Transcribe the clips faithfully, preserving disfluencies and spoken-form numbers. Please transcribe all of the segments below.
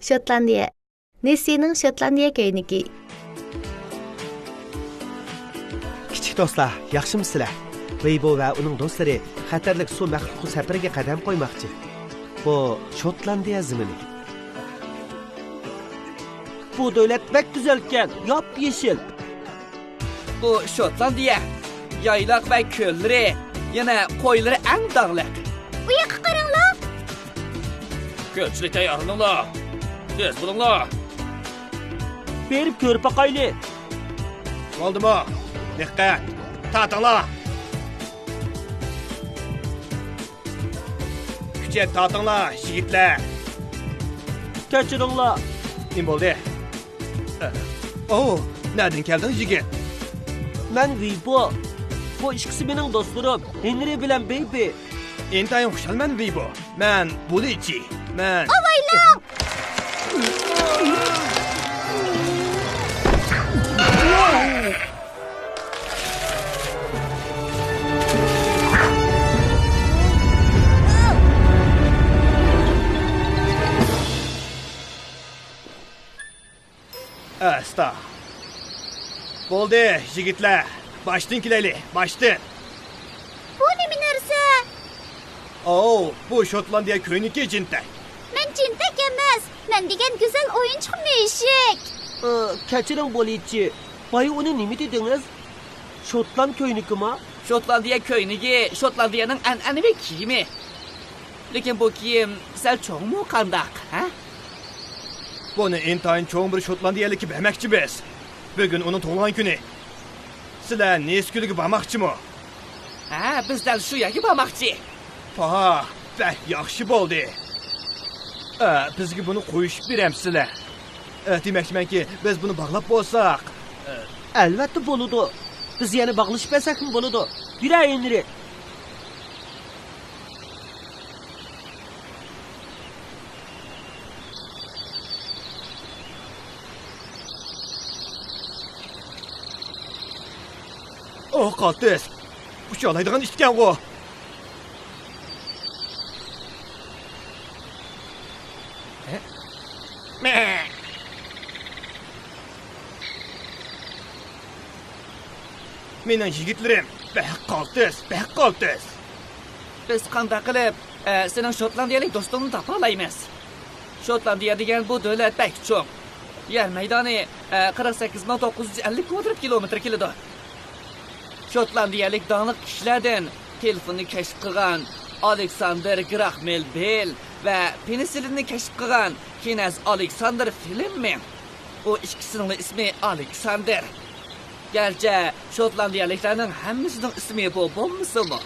شوتلاندىيە. نېسسىنىڭ شوتلاندىيە كۆينىكى. كىچىك دوستلار، ياخشىمۇسىلەر؟ ۋېيبو ۋە ئۇنىڭ دوستلىرى خەتەرلىك سۇ مەخلۇقى سەپىرىگە قەدەم قويماقچى. بۇ شوتلاندىيە زېمىنى. بۇ دۆلەت بەك گۈزەلكەن، ياپيېشىل. بۇ شوتلاندىيە. يايلاق ۋە كۆللىرى، يەنە قويلىرى ئەڭ داڭلىق. ئۇ ياققا قاراڭلار. كۆچلۈك تەييارلىنىڭلار. تېز بولۇڭلار. بېرىپ كۆرۈپ باقايلى. بولدىمۇ؟ دىققەت! تارتىڭلار! كۈچەپ تارتىڭلار، يىگىتلەر! كەچۈرۈڭلار. نېمە بولدى؟ ئوۋ، نەدىن كەلدىڭ، يىگىت؟ مەن ۋىبو. بۇ ئىككىسى مېنىڭ دوستلىرىم، ھېنرى بىلەن بېيبى. ئىنتايىن خۇشالمەن، ۋىبو. مەن بۇلىچى. مەن ئاۋايلاڭ! ئاستا. بولدى، يىگىتلەر، باشتىن كېلەيلى، باشتىن. بۇ نېمە نەرسە؟ ئوۋ، بۇ شوتلاندىيە كۆينىكى، جىنتەك. مەن جىنتەك ئەمەس، مەن دېگەن گۈزەل ئويۇنچۇق مۈشۈك. ئى، كەچۈرۈڭ، بولىچى. بايا ئۇنى نېمە دېدىڭىز؟ شوتلاند كۆينىكىما؟ شوتلاندىيە كۆينىكى شوتلاندىيەنىڭ ئەنئەنىۋى كىيىمى. لېكىن بۇ كىيىم سەل چوڭمۇ قانداق، ھە؟ بۇنى ئىنتايىن چوڭ بىر شوتلاندىيەلىككە بەرمەكچىمىز. بۈگۈن ئۇنىڭ تۇغۇلغان كۈنى. سىلەر نېسسى كۆلىگە بارماقچىمۇ؟ ھە، بىز دەل شۇ يەرگە بارماقچى. پاھ، بەك ياخشى بولدى. ئە، بىزگە بۇنى قويۇشۇپ بېرەمسىلەر؟ ئە، دېمەكچىمەنكى، بىز بۇنى باغلاپ بولساق. ئەلۋەتتە بولىدۇ. بىز يەنە باغلىشىپ بەرسەكمۇ بولىدۇ. يۈرە، ھېنرى. ئوھ، قالتىس! ئۇچالايدىغان ئىتكەنغۇ! مېنىڭ يىگىتلىرىم، بەك قالتىس، بەك قالتىس! بىز قانداق قىلىپ، ئە، سېنىڭ شوتلاندىيەلىك دوستۇڭنى تاپالايمىز؟ شوتلاندىيە دېگەن بۇ دۆلەت بەك چوڭ. يەر مەيدانى، ئە، قىرىق سەككىز مىڭ توققۇز يۈز ئەللىك كۋادرات كىلومېتىر كېلىدۇ. شوتلاندىيەلىك داڭلىق كىشىلەردىن تېلېفوننى كەشىپ قىلغان ئالېكساندېر گراھمېل بېل ۋە پېنىسىلىننى كەشىپ قىلغان كىنەز ئالېكساندېر فلېممىڭ. ئۇ ئىككىسىنىڭلا ئىسمى ئالېكساندېر. گەرچە شوتلاندىيەلىكلەرنىڭ ھەممىسىنىڭ ئىسمى بۇ بولمىسىمۇ.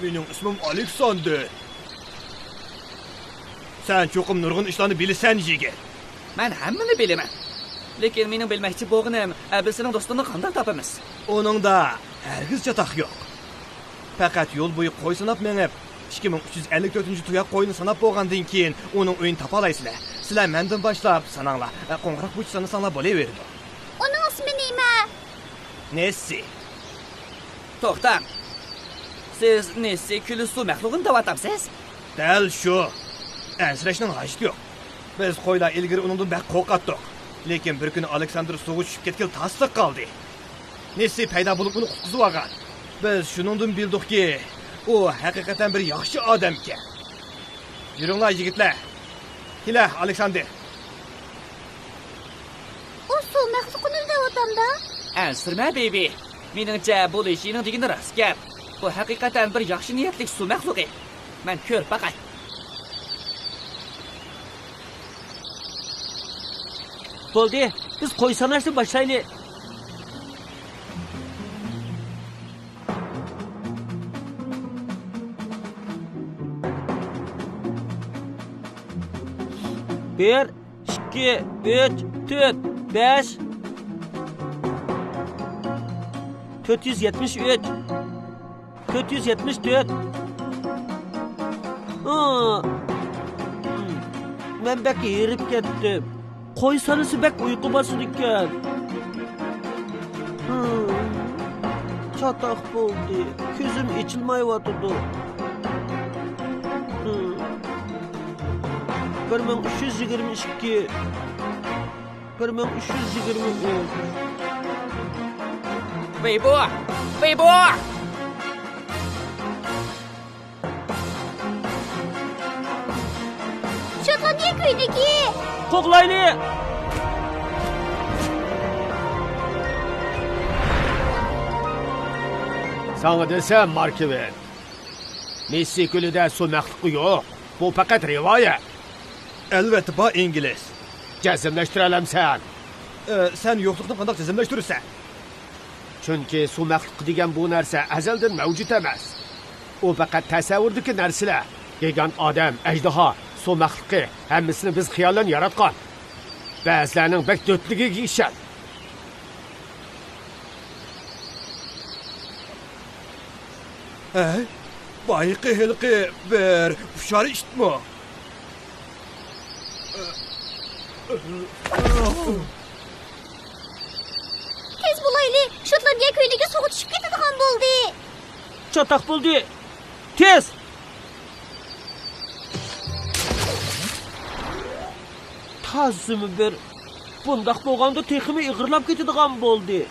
مېنىڭ ئىسمىم ئالېكساندېر. سەن چوقۇم نۇرغۇن ئىشلارنى بىلىسەن، يىگىت. مەن ھەممىنى بىلىمەن. لېكىن مېنىڭ بىلمەكچى بولغىنىم، ئە، بىز سېنىڭ دوستۇڭنى قانداق تاپىمىز؟ ئۇنىڭدا ھەرگىز چاتاق يوق. پەقەت يول بويى قوي ساناپ مېڭىپ، ئىككى مىڭ ئۈچ يۈز ئەللىك تۆتىنچى تۇياق قويىنى ساناپ بولغاندىن كېيىن، ئۇنىڭ ئۆيىنى تاپالايسىلەر. سىلەر مەندىن باشلاپ ساناڭلار، ئە، قوڭغۇراق بويىچە سانىساڭلار بولۇۋېرىدۇ. ئۇنىڭ ئىسمى نېمە؟ نېسسى. توختاڭ. سىز نېسسى كۆلى سۇ مەخلۇقىنى دەۋاتامسىز؟ دەل شۇ. ئەنسىرەشنىڭ ھاجىتى يوق. بىز قويلار ئىلگىرى ئۇنىڭدىن بەك قورقاتتۇق. لېكىن بىر كۈنى ئالېكساندىر سۇغا چۈشۈپ كەتكىلى تاسلىق قالدى. نېسسى پەيدا بولۇپ ئۇنى قۇتقۇزۇۋالغان. بىز شۇنىڭدىن بىلدۇقكى، ئۇ ھەقىقەتەن بىر ياخشى ئادەمكەن. يۈرۈڭلار، يىگىتلەر. كېلە، ئالېكساندېر. ئۇ سۇ مەخلۇقىنى دەۋاتامدا؟ ئەنسىرىمە، بېيبى. مېنىڭچە، بۇ لىشىنىڭ دېگىنى راست گەپ. بۇ ھەقىقەتەن بىر ياخشى نىيەتلىك سۇ مەخلۇقى. مەن كۆرۈپ باقاي. بولدى، بىز قوي ساناشنى باشلايلى. بىر، ئىككى، ئۈچ، تۆت، بەش، تۆت يۈز يەتمىش ئۈچ، تۆت يۈز يەتمىش تۆت. ئا! مەن بەك ھېرىپ كەتتىم. قوي سانىسا بەك ئۇيقۇ باسىدىكەن. چاتاق بولدى. كۆزۈم ئېچىلمايۋاتىدۇ. بىر مىڭ ئۈچ يۈز يىگىرمە ئىككى، بىر مىڭ ئۈچ يۈز يىگىرمە ئۈچ. ۋېيبو! ۋېيبو! شوتلاندىيە كۆينىكى! قوغلايلى! ساڭا دېسەم، ماركىۋىن، نېسسى كۆلىدە سۇ مەخلۇقى يوق. بۇ پەقەت رىۋايەت. ئەلۋەتتە بار، ئىنگلىز. جەزملەشتۈرەلەمسەن؟ ئە، سەن يوقلۇقنى قانداق جەزملەشتۈرىسەن؟ چۈنكى سۇ مەخلۇقى دېگەن بۇ نەرسە ئەزەلدىن مەۋجۇت ئەمەس. ئۇ پەقەت تەسەۋۋۇردىكى نەرسىلەر. گىگانت ئادەم، ئەجدىھا، سۇ مەخلۇقى، ھەممىسىنى بىز خىيالەن ياراتقان. بەزىلەرنىڭ بەك دۆتلۈكىگە ئىشەن. ھەي، بايىقى ھېلىقى بىر ئۇششار ئىتمۇ؟ تېز بولايلى، شوتلاندىيە كۆينىكى سۇغا چۈشۈپ كېتىدىغان بولدى. چاتاق بولدى. تېز! تازىمۇ بىر. بۇنداق بولغاندا تېخىمۇ ئېغىرلاپ كېتىدىغان بولدى.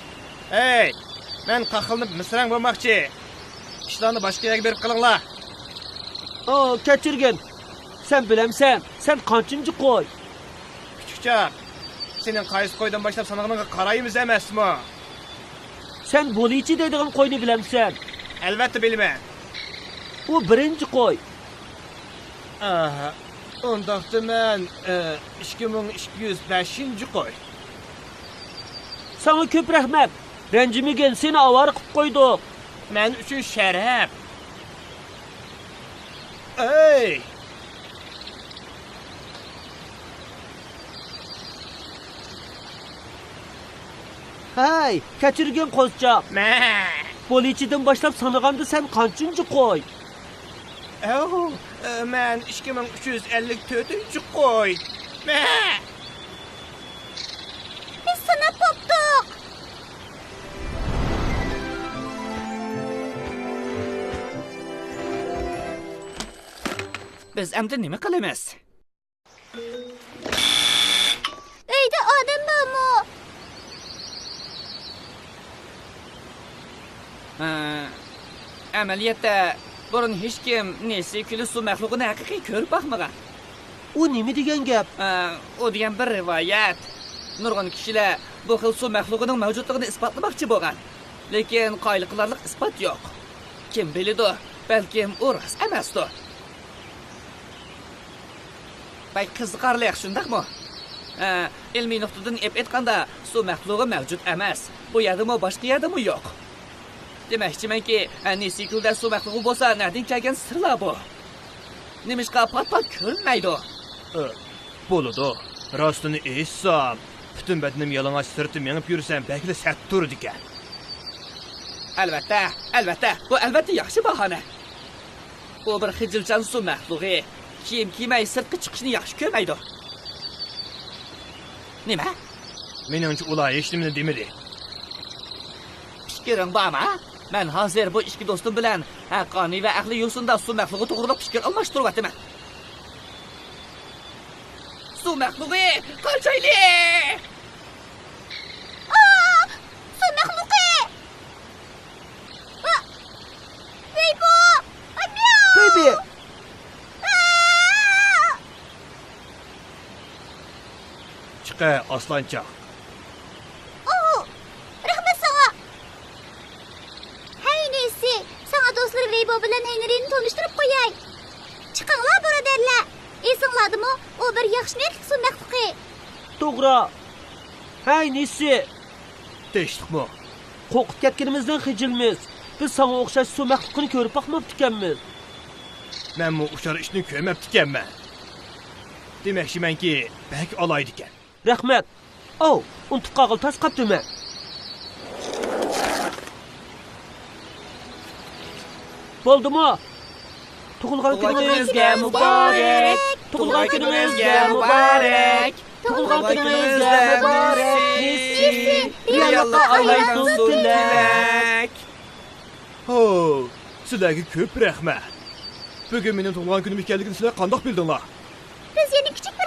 ھەي، مەن قاقىلىنىپ مىسرەڭ بولماقچى. ئىشلارنى باشقا يەرگە بېرىپ قىلىڭلار. ئو، كەچۈرگىن. سەن بىلەمسەن، سەن قانچىنچى قوي؟ كۈچۈكچاق، سېنىڭ قايسى قويدىن باشلاپ سانىغىنىڭغا قارايمىز ئەمەسمۇ؟ سەن بولىچى دەيدىغان قوينى بىلەمسەن؟ ئەلۋەتتە بىلىمەن. ئۇ بىرىنچى قوي. ئاھا، ئۇنداقتا مەن، ئە، ئىككى مىڭ ئىككى يۈز بەشىنچى قوي. ساڭا كۆپ رەھمەت. رەنجىمىگىن، سېنى ئاۋارە قىلىپ قويدۇق. مەن ئۈچۈن شەرەپ. ئەي! ھەي، كەچۈرگىن قوزىچاق. مە. بولىچىدىن باشلاپ سانىغاندا سەن قانچىنچى قوي؟ ئەۋ، مەن ئىككى مىڭ ئۈچ يۈز ئەللىك تۆتىنچى قوي. مە. بىز ساناپ بوپتۇق. بىز ئەمدى نېمە قىلىمىز؟ ئۆيدە ئادەم بارمۇ؟ ھە، ئەمەلىيەتتە، بۇرۇن ھېچكىم نېسسى كۆلى سۇ مەخلۇقىنى ھەقىقىي كۆرۈپ باقمىغان. ئۇ نېمە دېگەن گەپ؟ ھە، ئۇ دېگەن بىر رىۋايەت. نۇرغۇن كىشىلەر بۇ خىل سۇ مەخلۇقىنىڭ مەۋجۇتلۇقىنى ئىسپاتلىماقچى بولغان. لېكىن قايىل قىلارلىق ئىسپات يوق. كىم بىلىدۇ، بەلكىم ئۇ راست ئەمەستۇ. بەك قىزىقارلىق، شۇنداقمۇ؟ ھە، ئىلمىي نۇقتىدىن ئېلىپ ئېيتقاندا، سۇ مەخلۇقى مەۋجۇت ئەمەس. بۇ يەردىمۇ، باشقا يەردىمۇ يوق. دېمەكچىمەنكى، ھە، نېسسى كۆلىدە سۇ مەخلۇقى بولسا، نەدىن كەلگەن سىرلار بۇ؟ نېمىشقا پات-پات كۆرۈنمەيدۇ؟ ئە، بولىدۇ. راستىنى ئېيتسام، پۈتۈن بەدىنىم يالىڭاچ سىرتتا مېڭىپ يۈرسەم، بەكلا سەت تۇرىدىكەن. ئەلۋەتتە، ئەلۋەتتە، بۇ ئەلۋەتتە ياخشى باھانە. ئۇ بىر خىجىلچان سۇ مەخلۇقى. كىيىم كىيمەي سىرتقا چىقىشنى ياخشى كۆرمەيدۇ. نېمە؟ مېنىڭچە ئۇلار ھېچنېمىنى دېمىدى. پىكرىڭ بارمۇ؟ مەن ھازىر بۇ ئىككى دوستۇم بىلەن ھەققانىي ۋە ئەقلىي يوسۇندا سۇ مەخلۇقى توغرىلىق پىكىر ئالماشتۇرۇۋاتىمەن. سۇ مەخلۇقى، قاچايلى! ئا! سۇ مەخلۇقى! ئا! ۋەيبۇ! ئا، مياۋ! بېبى! ئا! چىقە، ئاسلانچاق. ئوھ، رەھمەت ساڭا. ھەي، نېسسى، ساڭا دوستلىرى ۋېيبو بىلەن ھېنرىنى تونۇشتۇرۇپ قوياي. چىقىڭلار، بۇرادەرلەر. ئېسىڭلاردىمۇ، ئۇ بىر ياخشى نىيەتلىك سۇ مەخلۇقى. توغرا. ھەي، نېسسى. تىنچلىقمۇ؟ قورقۇپ كەتكىنىمىزدىن خىجىلمىز. بىز ساڭا ئوخشاش سۇ مەخلۇقىنى كۆرۈپ باقماپتىكەنمىز. مەنمۇ ئۇششار ئىتنى كۆرمەپتىكەنمەن. دېمەكچىمەنكى، بەك ئالاھىدىكەن. رەھمەت. ئاۋۇ، ئۇنتۇپ قالغىلى تاس قاپتىمەن. بولدىمۇ؟ تۇغۇلغان كۈنىڭىزگە مۇبارەك! تۇغۇلغان كۈنىڭىزگە مۇبارەك! تۇغۇلغان كۈنىڭىزگە مۇبارەك! نېسسى، رېئاللىققا ئايلانسۇن تىلەك! ھو، سىلەرگە كۆپ رەھمەت. بۈگۈن مېنىڭ تۇغۇلغان كۈنۈم ئىكەنلىكىنى سىلەر قانداق بىلدىڭلار؟ بىز يەنە كىچىك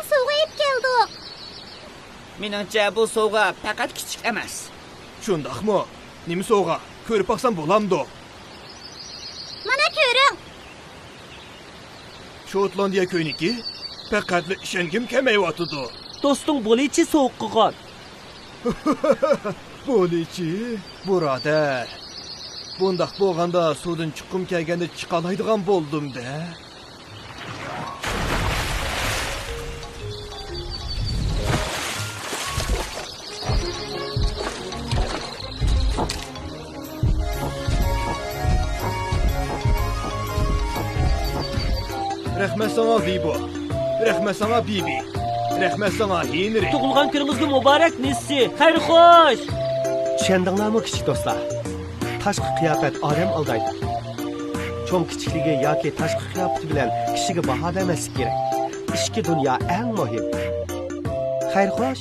مېنىڭچە، بۇ سوۋغا پەقەت كىچىك ئەمەس. شۇنداقمۇ؟ نېمە سوۋغا؟ كۆرۈپ باقسام بولامدۇ؟ مانا كۆرۈڭ. شوتلاندىيە كۆينىكى؟ پەقەتلا ئىشەنگۈم كەلمەيۋاتىدۇ. دوستۇڭ بولىچى سوۋغا قىلغان. بولىچى؟ بۇرادەر، بۇنداق بولغاندا سۇدىن چىققۇم كەلگەندە چىقالايدىغان بولدۇم-دە. رەھمەت ساڭا، ۋىبو. رەھمەت ساڭا، بىبى. رەھمەت ساڭا، ھېنرى. تۇغۇلغان كۈنىڭىزگە مۇبارەك، مېسسى. خەير خوش! چۈشەندىڭلارمۇ، كىچىك دوستلار؟ تاشقى قىياپەت ئادەم ئالدايدۇ. چوڭ-كىچىكلىكى ياكى تاشقى قىياپىتى بىلەن كىشىگە باھا بەرمەسلىك كېرەك. ئىچكى دۇنيا ئەڭ مۇھىم. خەير خوش!